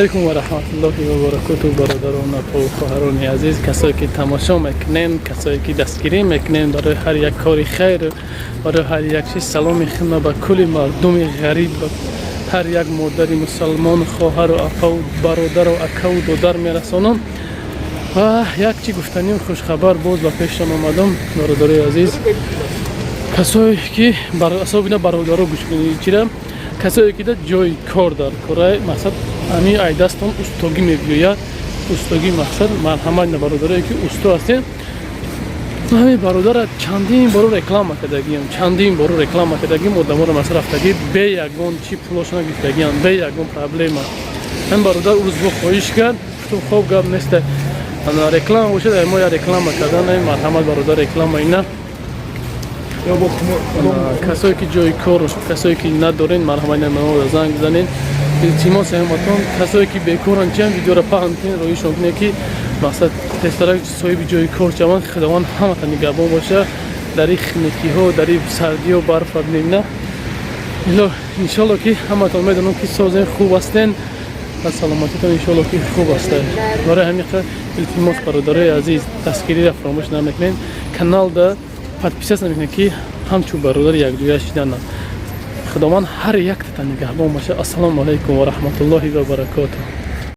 Алейкум ва раҳматуллоҳи ва баракоту, бародарон, апа хоҳарони азиз, касое ки тамошо мекунен, касое ки дастгирӣ мекунен барои ҳар як кори хайр, барои ҳар як чиз. Саломи хидма ба кулли мардуми ғариб, ба ҳар як модари мусалмон, хоҳару апаву бародару акаву додар мерасонам. Ва як чи гуфтаним, хушхабар боз ба пештон омадам, бародарои азиз. Касое ки асобина, бародаро, гӯш кунед, чира касое ки да ҷои кор дар кора, мақсад ами ай дастон устогӣ мебиёяд, устогӣ, мақсад, марҳамат на, бародарое ки усто ҳастем. Ҳамин бародара чандин боро реклама кардагиам, чандин боро реклама кардагим, одаморо масал рафтагӣ, бе ягон чи пулошона гирифтагиам, бе ягон проблема. Ҳамин бародар рӯз бо хоҳиш кард, гуфтум: «Хоб, гап неста, реклама бошад, мо я реклама кардан». Марҳамат, бародар, реклама ина. Касое ки ҷои кор, касое ки надорен, марҳамат, занг бизанед, илтимос ҳаматон. Касое ки бекоран, чиам видеоро паҳн кунед, роишон кунед, ки мақсад тезтарак соҳиби ҷои кор шаванд. Худованд ҳаматон нигаҳбон боша дар ин хунукиҳо, дар ин сардиҳо, барфа бинем. Иншолло, ки ҳаматон медонам, ки созен, хуб ҳастен ва саломатитон иншолло, ки хуб аст. Барои ҳамин илтимос, бародарои азиз, дастгириро фаромӯш намекунед, каналда подписаться намекунед, ки ҳамчун бародар якҷоя шидананд. Худованд ҳар яктата нигаҳбон боша. Ассалому алайкум ва раҳматуллоҳи ва баракотуҳ.